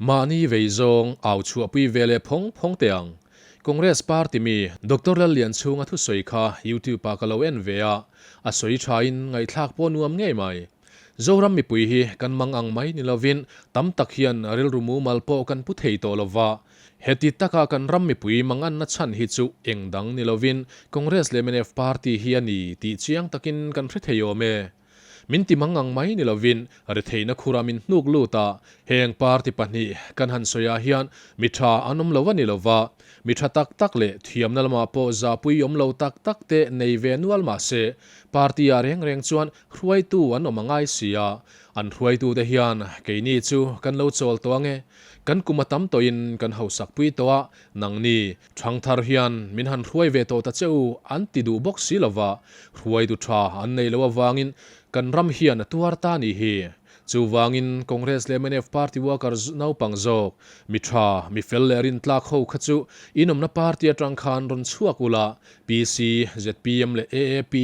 Mahni vei zawng au chhuahpui ve leh phawng phawng teh ang. Congress party mi Doctor Lallianchhunga thusawi kha YouTube ah ka lo en ve a, a sawi thain ngaihthlak pawh nuam ngei mai. Zoram mipui hi kan mang ang mai ni lovin tam tak hian rilru mumal pawh kan pu thei tawh lova. Heti taka kan ram mipui manganna chhan hi chu eng dang ni lovin Congress leh mnf party hi a ni tih chiang takin kan hre thei awm e. Min ti mang ang mai ni lovin retheihna khurah min hnuk lut a, heng party pahnih kan han sawiah hian mi tha an awm lo a ni lova, mi tha tak tak leh thiamna lamah pawh zahpui awm lo tak tak te nei ve nual mah se party-ah reng reng chuan Hruaitu an awm a ngai si a, an hruaitute hian keini chu kan lo chawl tawh ange, kan kum a tam tawhin kan hausak pui tawh a, nangni thangthar hian min han hruai ve tawh ta che u an ti duh bawk si lova, hruaitu tha an nei loh avangin kan ram hian a tuar ta ni hi. Chuvangin Congress leh mnf party workers naupang zawk, mi tha, mi fel leh rintlak ho kha chu inawmna party atang khan rawn chhuak ula, PC, zpm leh AAP,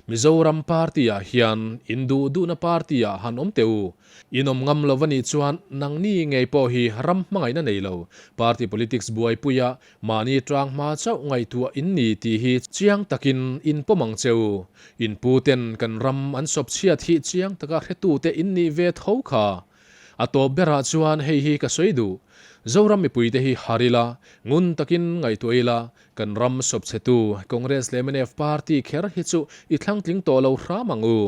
Mizoram party ah hian in duh duhna party ah han awm teh u. In awm ngam lo a nih chuan nangni ngei pawh hi ram hmangaihna nei lo, party politics buaipuia mahni tang hma chauh ngaihtuah in ni tih hi chiang takin in pawm ang che u. In pu ten kan ram an sawp chhiat hi chiang taka hretute in nih ve tho kha. A tawp berah chuan hei hi ka sawi duh. Zoram mipuite hi har ila, ngun takin ngaihtuah ila, Kan ram sawpchhetu Congress leh mnf party kher hi chu i thlangtling tawh lo hram ang u.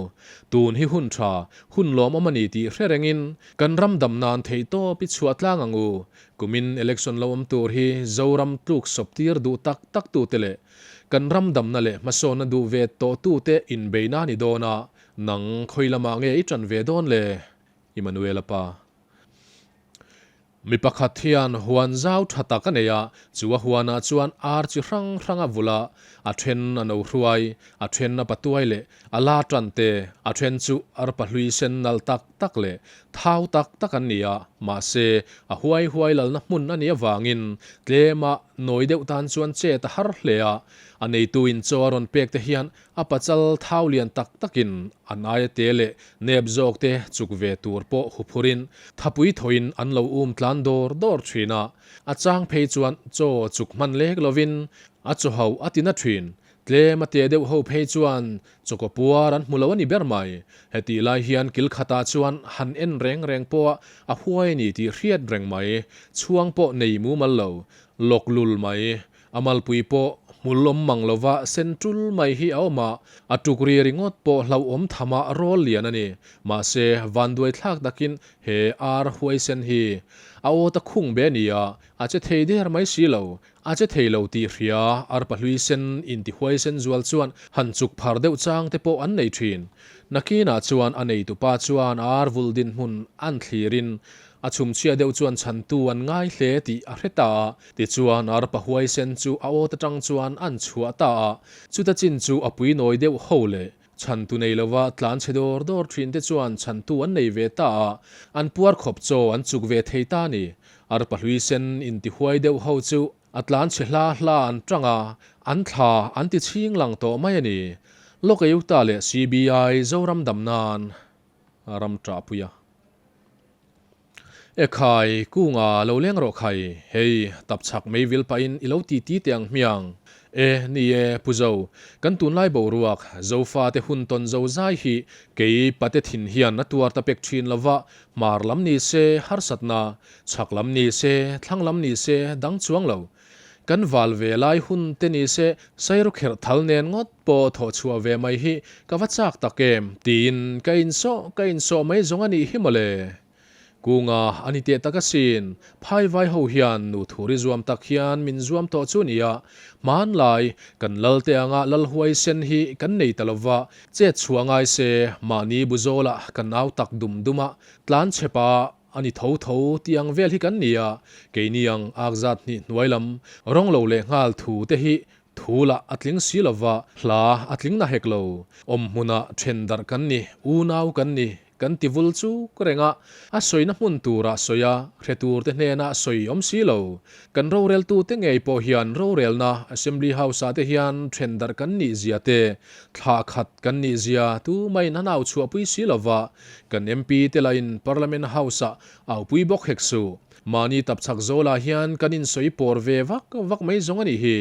Tun hi hun tha, hun lawmawm a ni tih hre rengin kan ram dam nan theihtawp i chhuah tlang ang u. Kumin election lo awm tur hi Zoram tluk sawp tir duh tak tak tute leh kan ram damna leh hmasawnna duh ve tawh tute inbeina a ni dawn a, nang khawi lamah nge i tan ve dawn le? Immanuela pa. Mi pakhat hian huan zau tha tak a nei a, chu a huanah chuan ar chi hrang hrang a vulh a, a then a no hruai, a then a patuai leh a la tan te, a then chu arpa hlui sen nalh tak tak leh thau tak tak an ni a, mahse a huai huai lalna hmun a nih avangin tlema nawi deuh tan chuan chet a har hle a, a neituin chaw a rawn pek te hian A pachal thau lian tak takin an aia te leh nep zawk te chuk ve tur pawh huphurin thapui thawin an lo um tlan dawr dawr thin a, a chang phei chuan chaw chuk hman lek lovin a chaw ho a ti na thin. Tlem a te deuh ho phei chuan chawkaw puar an hmu lo a ni ber mai. Hetih lai hian kil khatah chuan han en reng reng pawh a huai a ni tih hriat reng mai, chhuang pawh nei mumal lo, lawk lul mai. A malpui pawh hmul awm mang lova sen tul mai hi a awm a, a tuk ri ringawt pawh hlauhawm thama rawl lian a ni. Mahse, vanduai thlak takin he ar huaisen hi a aw ta khung be a ni a, a che thei der mai si lo. A che thei lo tih hria arpa hlui sen inti huaisen zual chuan han chuk phar deuh chang te pawh an nei thin. Nakinah chuan a neitupa chuan a ar vul dinhmun an thlirin A chhumchhia deuh chuan chhantu an ngai hle tih a hre ta a, tichuan arpa huaisen chu a awt atang chuan an chhuah ta a, chuta chin chu a pui nawi deuh ho leh chhantu nei lova tlan chhe dawr dawr thin te chuan chhantu an nei ve ta a, an puar khawp chaw an chuk ve thei ta a ni. Arpa hluisen intihuai deuh ho chu a tlan chhe hla hla an tang a, an thla an ti chhing lang tawh mai a ni. Lokayukta leh CBI Zoram dam nan ram ṭahpui a. E khai, kunga lo leng rawh khai, hei, tap chhak mei vil pahin i lo ti ti teh ang hmiang. E, ni e, Pu Zo, kan tunlai boruak, Zofate hun tawn zo zai hi kei pate thin hian a tuar ta pek thin lova, hmar lam ni se harsatna, chhak lam ni se, thlang lam ni se dang chuang lo. Kan val ve lai hun te ni se sairu kherh thal nen ngawt pawh thawh chhuah ve mai hi ka va chak tak em tiin ka insawh ka insawh mai zawng a nih hi mawle. Kunga a ni teh tak asin, phai vai ho hian nu thuri zuam tak hian min zuam tawh chu nia, hmanlai kan lal te anga lal huaisen hi kan nei ta lova, chet chhuah ngai se mahni buzawlah kan au tak dum dum a, tlan chhepa A ni tho tho tih ang vel hi kan ni a, keini ang ak zat hnih hnuai lam rawng lo leh nghal thu te hi thu lah a tling si lova, hla a tling na hek lo. Awm hmunah then darh kan ni, unau kan ni, kan ti vul chuk reng a, a sawina hmun turah sawi a, hre tur te hnenah sawi awm si lo. Kan roreltu te ngei pawh hian rorelna Assembly House ah te hian then darh kan nih zia te, thlah khat kan nih zia tu maiin an au chhuahpui si lova, Kan MP te lahin Parliament House-ah aupui bawk hek suh. Mahni tapchhak zawlah hian kan insawi pawr ve vak vak mai zawng a nih hi.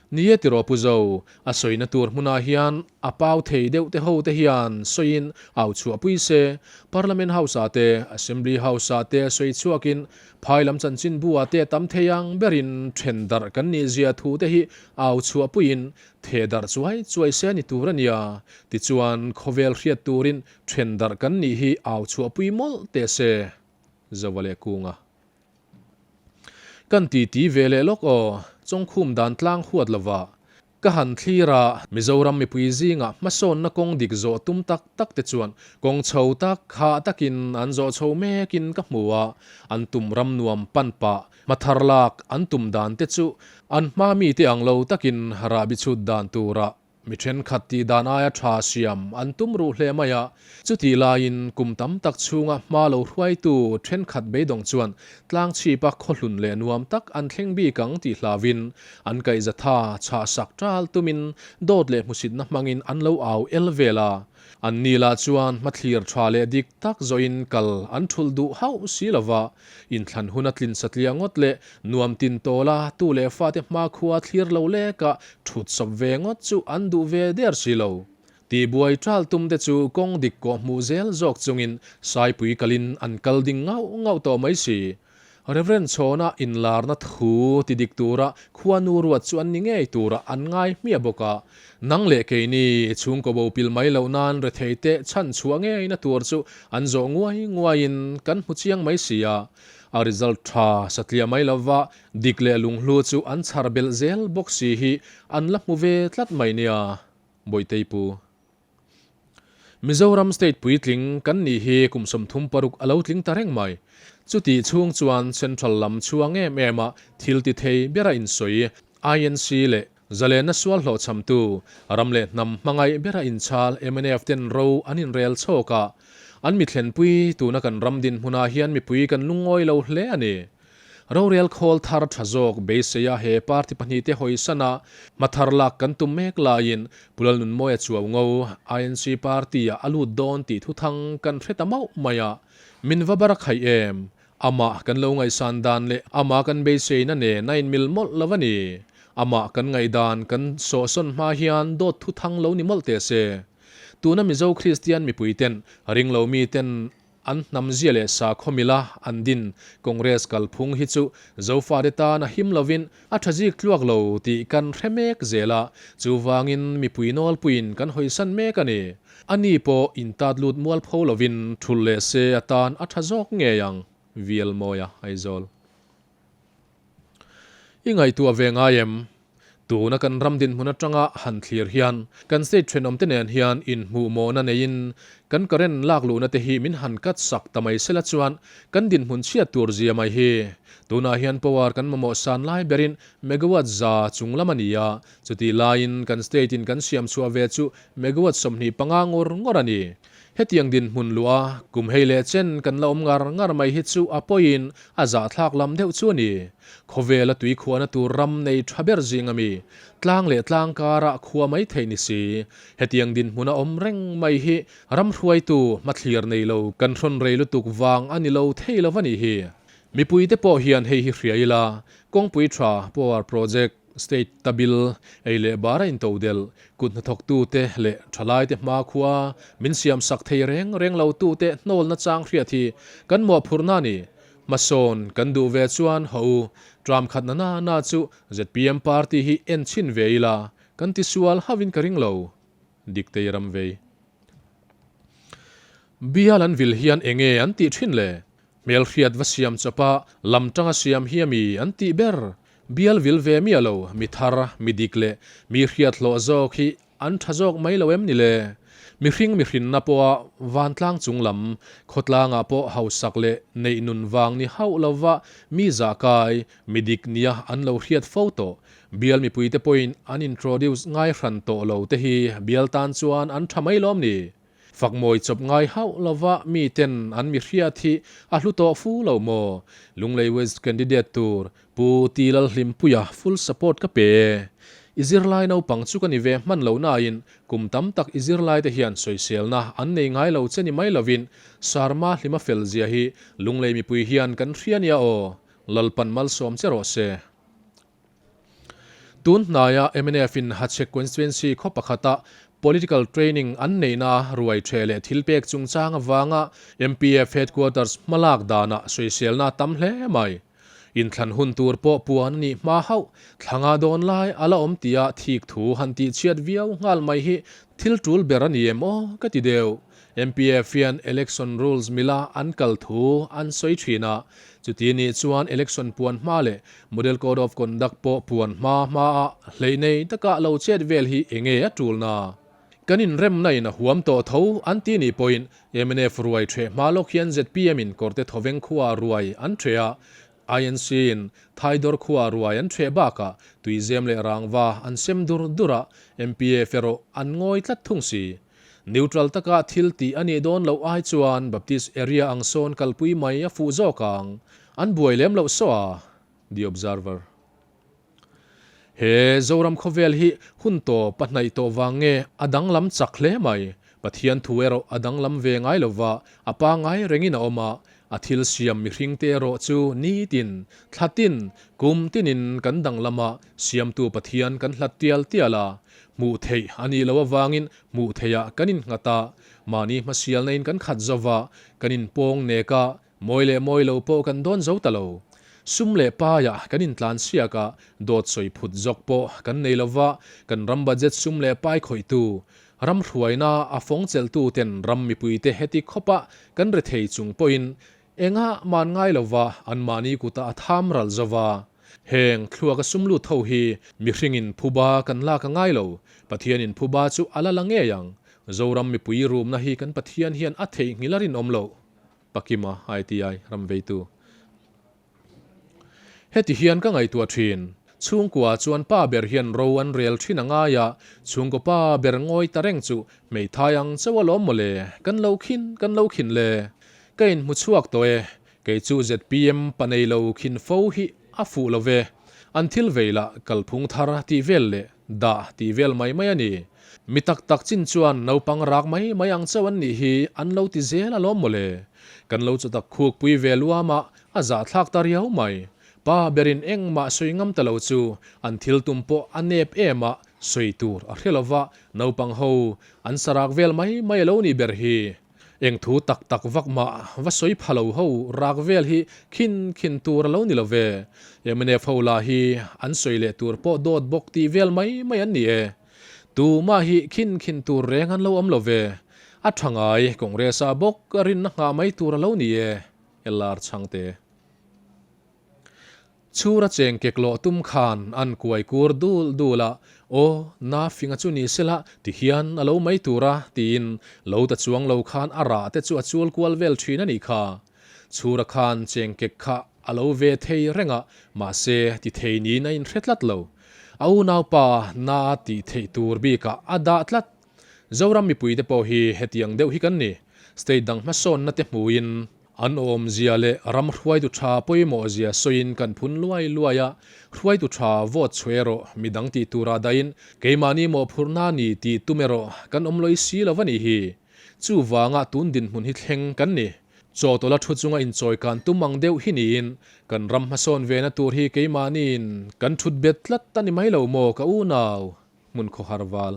Ni e tiraw Pu Zo, a sawina tur hmunah hian a pau thei deuh te ho te hian sawiin au chhuahpui se, Parliament House-ah te, Assembly House-ah te sawi chhuakin phai lam chanchinbu-ah te tam thei ang berin then darh kan nih zia thu te hi au chhuahpuiin theh darh chuai chuai se a ni tur a nia. Tichuan, khawvel hriat turin then darh kan nih hi au chhuahpui mawlh teh se. Zova leh Kunga. Kan ti ti ve leh lawk aw, Chawngkhum dan tlang huat lova ka han thlir a, Mizoram mipui zingah hmasawnna kawng dik zawh tum tak tak te chuan kawng chho tak hah takin an zawh chho mekin ka hmu a, an tum ram nuam pan pah hmathar lak an tum dan te chu an hma mite ang lo takin rahbi chhut dan turah Mi thenkhat tih dan aia tha siam an tum ruh hle mai a, chutih laiin kum tam tak chhunga hma lo hruaitu thenkhat beidawng chuan tlang chhipa khawhlun leh nuam tak an thleng bik ang tih hlauvin an kaihza tha chhah sak tal tumin dawt leh hmusitna hmangin an lo au el vel a. An ni lah chuan hmathlir tha leh dik tak zawhin kal an thulh duh hauh si lova, Inthlan hun a tlin satliah ngawt leh nuam tin tawla tu leh fate hmakhua thlir lo leka thut sawp ve ngawt chu an duh ve der si lo. Tihbuai ṭal tum te chu kawng dik kawh hmuh zel zawk chungin Saipui kalin an kal ding ngauh ngauh tawh mai si. Reverend Chhawna inlarna thu ti dik tura khuanu ruat chu an ni ngei tura an ngai hmiah bawk a. Nang leh keini chhungkaw bo pil mai loh nan rethei te chhan chhuah ngeina tur chu an zawh nguai nguaiin kan hmu chiang mai si a. A result tha satliah mai lova dik leh lunghlu chu an chhar belh zel bawk si hi an la hmu ve tlat mai nia. Bawihtei pu. Mizoram state puitling kan nih hi kum 36 a lo tling ta reng mai. Chutih chhung chuan central lam chhuang em em a thil ti thei bera insawi INC leh Zalenna sual hlawhchhamtu ram leh hnam hmangaih bera inchhal mnf ten ro an inrel chhawk a, an mithlenpui tuna kan ram dinhmunah hian mipui kan lungawi lo hle a ni. Rorel khawl thar tha zawk beiseia he party pahnihte hawisan a, hma thar lak kan tum mek laiin Pu Lalnunmawia Chuaungo INC party-ah a lut dawn tih thuthang kan hre ta mauh mai a, min va bar a khaih em? Amah kan lo ngaihsan dan leh amah kan beiseina nen a inmil mawlh lo a ni. Amah kan ngaihdan kan sawhsawn hma hian dawt thuthang lo ni mawlh teh se. Tuna Mizo Kristian mipuiten ringlo miten An hnam zia leh sakhaw mila an din Congress kalphung hi chu Zofate tan a him lovin a tha zik tluak lo tih kan hre mek zel a, chuvangin mipui nawlpuiin kan hawisan mek a ni. A ni pawh intat lut mualpho lovin thulh leh se atan a tha zawk ngei ang, VL Mawia, Aizawl. I ngaihtuah ve ngai em? Tuna kan ram dinhmun atanga han thlir hian kan state thenawmte nen hian inhmuhmawhna neiin kan current lak luhna te hi min han cut sak ta mai sela chuan kan dinhmun chhiat tur zia mai hi. Tunah hian power kan mamawh san lai berin megawatt za chung lam a ni a, chutih laiin kan state in kan siam chhuah ve chu megawatt 25 ngawr ngawr a ni. Hetiang dinhmun luah kum hei leh chen kan la awm ngar ngar mai hi chu a pawiin a zahthlak lam deuh chu a ni. Khawvela tui khuahna tur ram nei tha ber zing a mi, tlang leh tlang karah khua mai theih ni si. Hetiang dinhmun a awm reng mai hi ram hruaitu hmathlir nei lo kan hrawn rei lutuk vang a ni lo thei lo va nih hi. Mipuite pawh hian hei hi hria ila, kawngpui tha, power project, State ta bil ei leh bar a into del, kut hnathawktute leh thalaite hmakhua min siamsak thei reng reng lo tute hnawlna chang hriat hi kan mawhphurhna a ni. Hmasawn kan duh ve chuan haw u, tram khat na na na chu zpm party hi en chhin ve ila kan tisual hauhin ka ring lo. Diktei ram vei. Bial an vil hian enge an tih thin le? Hmelhriat va siam chawpa lam tanga siam hi a mi an tih ber? Bial vil ve miah lo, mi thar, mi dik leh mi hriat hlawh zawk hi an tha zawk mai lo em ni le? Mihring mihrinna pawha vantlang chung lam, khawtlangah pawh hausak leh neih nun vang ni hauh lova mi zahkai, mi dik nia an lo hriat fo tawh. Bial mipuite pawhin an introduce ngai hran tawh lo te hi bial tan chuan an tha mai lawm ni? Fakmawi chawp ngai hauh lova miten an mi hriat hi a hlu tawh fu lo maw? Lunglei West candidate tur Pu Ti Lalhlimpuia full support ka pe e. I zirlai naupang chu ka ni ve hman lo nain kum tam tak i zirlaite hian sawiselna an nei ngai lo che ni mai lovin Sarma hlima fel zia hi Lunglei mipui hian kan hria nia aw. Lalpan malsawm che rawh se. Tun hnaia mnf in Hachhek Constituency khaw pakhata political training an neihna ruai ṭhe leh thilpek chungchang avanga MPF headquarters hmalak danah sawiselna a tam hle mai. Inthlan hun tur pawh puan a nih hma hauh, thlanga dawn lai a la awm tia thik thu han tih chhiat viau nghal mai hi thil tul ber a ni em aw ka ti deuh. MPF hian election rules mila an kal thu an sawi thin a, chuti nih chuan election puan hma leh model code of conduct pawh puan hma hmaa hleih nei taka lo chet vel hi enge a tulna? Kan inremna in a huam tawh tho an ti nih pawhin mnf ruai ṭheh hma lawk hian zpm in kawrte thawveng khua ruai an ṭheh a, INC in Thaidawr khua ruai an ṭheh bakah tuizem leh rangva an sem dur dur a, MPF erawh an ngawi tlat thung si. Neutral taka thil tih a nih dawn loh ai chuan Baptist area ang sawn kalpui mai a fuh zawk ang. An buai lem loh saw a, The Observer. He Zoram khawvel hi hun tawp a hnaih tawh vang nge a danglam chak hle mai. Pathian thu erawh a danglam ve ngai lova, a pangai rengin a awm a, a thil siam mihringte erawh chu nitin, thlatin, kum tinin kan danglam a, siamtu Pathian kan hlat tial tial a. Hmuh theih a nih loh avangin hmuh theihah kan innghat a, mahni hmasialna in kan khat zova, kan inpawng nek a, Mawi leh mawi lo pawh kan dawn zo ta lo. Sum leh paiah kan intlan siak a, dawt sawi phut zawk pawh kan nei lo va, kan ram budget sum leh pai khawihtu, ram hruaina a fawng chelhtu ten ram mipuite heti khawpa kan rethei chung pawhin engah man ngai lo va anmahni kutah a tham ral zo va. Heng thluaka sum lut ho hi mihringin phuba kan lak a ngai lo, Pathianin phuba chu a la la ngei ang. Zoram mipui rumna hi kan Pathian hian a theihnghilh a rinawm loh. Pakima ITI ram veitu. Heti hian ka ngaihtuah thin. Chhungkua chuan pa ber hian ro an rel thin a ngai a, chhungkaw pa ber ngawi ta reng chu hmeithai ang chauh alawm mawle, kan lo khin kan lo khin le. Ka inhmu chhuak tawh e, kei chu zpm pa nei lo khin fo hi a fuh lo ve. An thil vei lah kalphung thar tih vel leh dah tih vel mai mai a ni. Mi tak tak chin chuan naupang rak mai mai ang chauh an nih hi an lo ti zel alawm mawle. Kan lo chu tak khuk pui ve luam a, a zahthlak ta riau mai. Pa berin engmah sawi ngam ta lo chu an thil tum pawh a nep em a, sawi tur a hre lova, naupang ho an sarak vel mai mai alo nih ber hi. Eng thu tak tak vak mah va sawi pha lo ho rak vel hi khin khin tur a lo ni lo ve. Mnf ho lah hi an sawi leh tur pawh dawt bawk tih vel mai mai an ni e. Tumah hi khin khin tur reng an lo awm lo ve. A tha ngai Congress ah bawk rinna nghah mai tur a lo ni e. LR Chhangte. Chhura cheng kek lawh tum khan an kuai kur dul dul a, Aw, na finga chu ni sela, ti hian a lo mai tur a, tiin lo ta chuang lo khan a rah te chu a chul kual vel thin a nih kha. Chhura khan cheng kek kha a lo ve thei reng a, mahse ti thei niin a inhre tlat lo. A unaupa na tih theih tur bikah a dah tlat. Zoram mipuite pawh hi hetiang deuh hi kan ni. State dang hmasawnna te hmuin An awmzia leh ram hruaitu tha pawimawhzia sawiin kan phun luai luai a, hruaitu tha vote chhuah erawh midang tih turah dahin keimahni mawhphurhna ni tih tum erawh kan awm lawih si lo a nih hi. Chuvanga tun dinhmun hi thleng kan ni. Chawtawla thu chunga inchawikan tum ang deuh hi niin kan ram hmasawn vena tur hi keimahniin kan thut bet tlat a ni mai lo maw ka unau hmun khawhar val.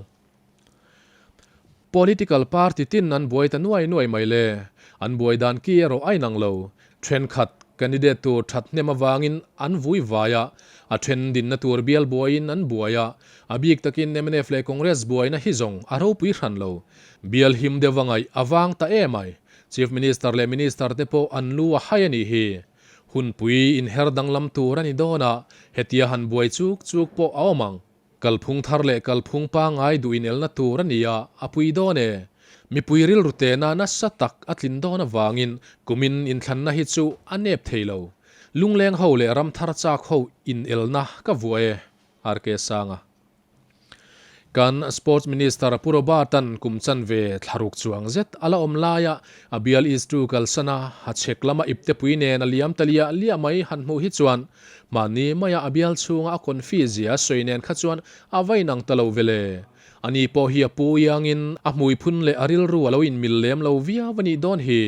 Political party tin an buai ta nuai nuai mai le. An buai dan ki erawh a inang lo. Thenkhat candidate tur that hnem avangin an vui vai a, a then dinna tur bial buaiin an buai a. A bik takin mnf leh Congress buaina hi zawng a ropui hran lo. Bial him deuh a ngaih a vang ta em ai. Chief Minister leh Minister te pawh an lu a hai a nih hi. Hunpui inher danglam tur a ni dawn a, hetia han buai chuk chuk pawh a awm ang. Kalphung thar leh kalphung pangngai duh inelna tur a ni a, a pui dawn e. Mipui rilru tehna nasa tak a tlin dawn avangin kumin inthlanna hi chu a nep thei lo. Lungleng ho leh ram thar chak ho inelna ka vuah e, RK Sanga. Kan Sports Minister Pu Robert-a'n kum chanve thlaruk chuang zet a la awm laia a bial East tu kalsan a, ha chhek lama iptepui nen a liam ta liah liah mai han hmuh hi chuan mahni maia a bial chhunga a confi zia sawi nen kha chuan a va inang ta lo vele. Ani pawh hi a pu iangin a hmui phun leh a rilru a lo inmil lem lo viau a nih dawn hi.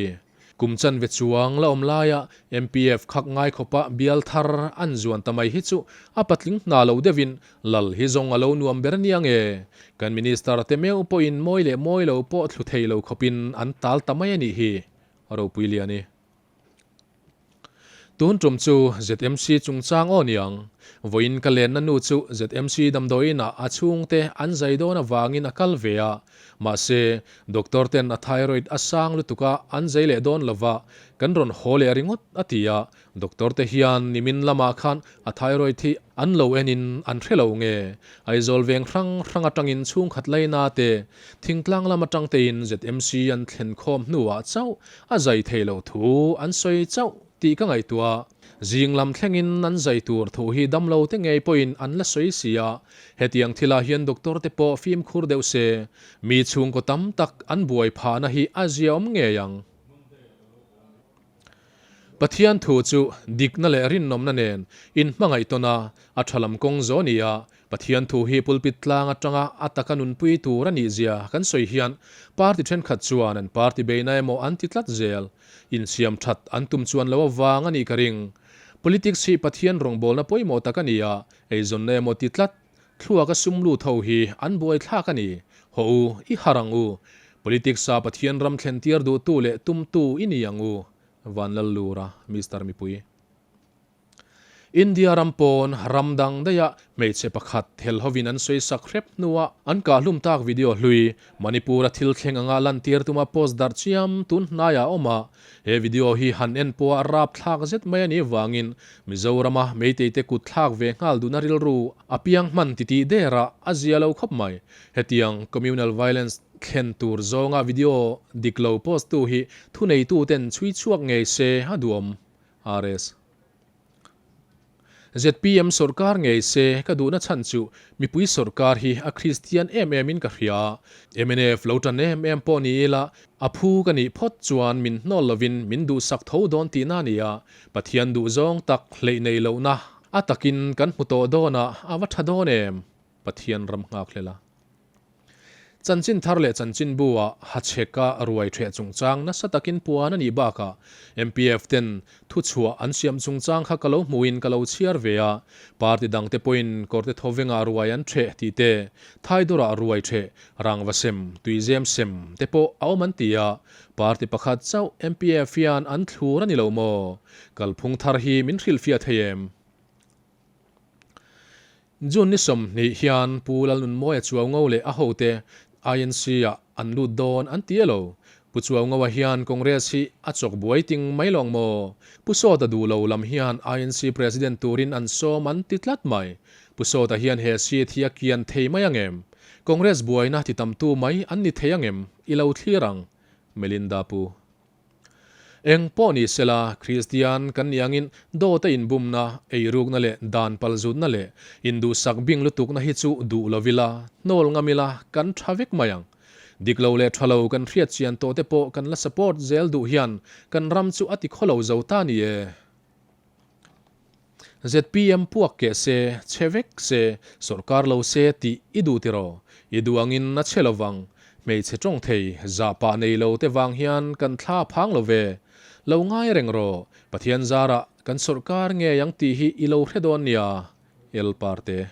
Kum chanve chuang la awm laia MPF khak ngai khawpa bial thar an zuan ta mai hi chu a patling hna lo deuhin lal hi zawng a lo nuam ber nia nge? Kan Minister te meuh pawhin mawi leh mawi lo pawh thlu thei lo khawpin an tal ta mai a nih hi, ropui lian i. Tun tum chu ZMC chungchang aw niang. Vawiin ka lenna nu chu ZMC damdawiinah a chhungte an zai dawn avangin a kal ve a. Mahse, doctor ten a thyroid a sang lutuk a, an zai leh dawn lova, kan rawn haw leh ringawt a ti a. Doctor te hian nimin lamah khan a thyroid hi an lo enin an hre lo nge? Aizawl veng hrang hrang atangin chhungkhat laina te, thingtlang lam atang tein ZMC an thlen khawm hnuah chauh A zai thei lo thu an sawi chauh tih ka ngaihtuah. Zing lam thlengin an zai tur thu hi damlo te ngei pawhin an la sawi si a. Hetiang thilah hian doctor te pawh fimkhur deuh se, mi chhungkaw tam tak an buai phahna hi a ziaawm ngei ang. Pathian thu chu dikna leh rinawmna nen inhmangaih tawn a, a tha lam kawng zawh ni a, Pathian thu hi pulpit tlang atanga a taka nunpui tur a nih zia kan sawi hian party thenkhat chuan an party beihna emaw an ti tlat zel. Insiam that an tum chuan lo avang a nih ka ring. Politics hi Pathian rawngbawlna pawimawh tak a ni a, eizawnna emaw ti tlat thluak a sum lut ho hi an buaithlak a ni. Haw u, i harh ang u. Politics a Pathian ram thlen tir duhtu leh tumtu i ni ang u. Vanlallura, Mister Mipui. India ram pawn ram dang daiha hmeichhe pakhat hel hovin an sawi sak hrep hnua an kahhlum tak video hlui Manipur-a thil thleng anga lantir tuma post darh chiam tun hnaiah a awm a. He video hi han en pawha rap thlak zet mai a nih vangin Mizorama Meitei te kut thlak ve nghal duhna rilru a piang hman titih derah a zia lo khawp mai. Hetiang communal violence thlen tur zawnga video dik lo post tu hi thuneituten chhui chhuak ngei se a duhawm. RS. Zpm sawrkar ngei se ka duhna chhan chu mipui sawrkar hi a Kristian em em in ka hria. Mnf lo tan em em pawh ni ila a phu ka nih phawt chuan min hnawl lovin min duhsak tho dawn tihna a ni a, Pathian duhzawng tak hleih nei lohna a takin kan hmu tawh dawn a, a va tha dawn em? Pathian ram nghak hlel a. Chanchin thar leh chanchin bu ah Hachheka ruai ṭheh chungchang nasa takin puan a nih bakah MPF ten thuchhuah an siam chungchang kha ka lo hmuhin ka lo chhiar ve a, party dangte pawhin kawrte thawvengah ruai an ṭheh tih te, Thaidawrah ruai ṭheh, rangva sem, tuizem sem te pawh a awm an ti a, party pakhat chauh MPF hian an thlur a ni lo maw? Kalphung thar hi min hrilhfiah thei em? June ni 20 hian Pu Lalnunmawia Chuaungo leh a hote INC-ah an lut dawn an ti elo? Pu Chuaungoa hian Congress hi a chawk buai ting mai lawng maw? Pu Sawta duh lo lam hian INC President turin an sawm an ti tlat mai. Pu Sawta hian he seat hi a kian thei mai angem? Congress buaina ti tamtu mai an ni thei angem? I lo thlir ang. Melinda Pu. Eng pawh ni sela, Kristian kan nih angin dawta inbumna, eirukna leh dan palzutna leh induhsak bing lutukna hi chu duh lo ila, hnawl ngam ila kan tha vek mai ang. Dik lo leh tha lo kan hriat chian tawh te pawh kan la support zel duh hian kan ram chu a ti khawlo zo ta ni e. Zpm puak keh se, chhe vek se, sawrkar lo se tih i duh tiraw? I duh angin a chhe lovang. Hmeichhe tawng thei, zah pah nei lo te vang hian kan thla phang lo ve. Lo ngai reng rawh, Pathian zarah kan sawrkar ngei ang tih hi i lo hre dawn nia, El Parte.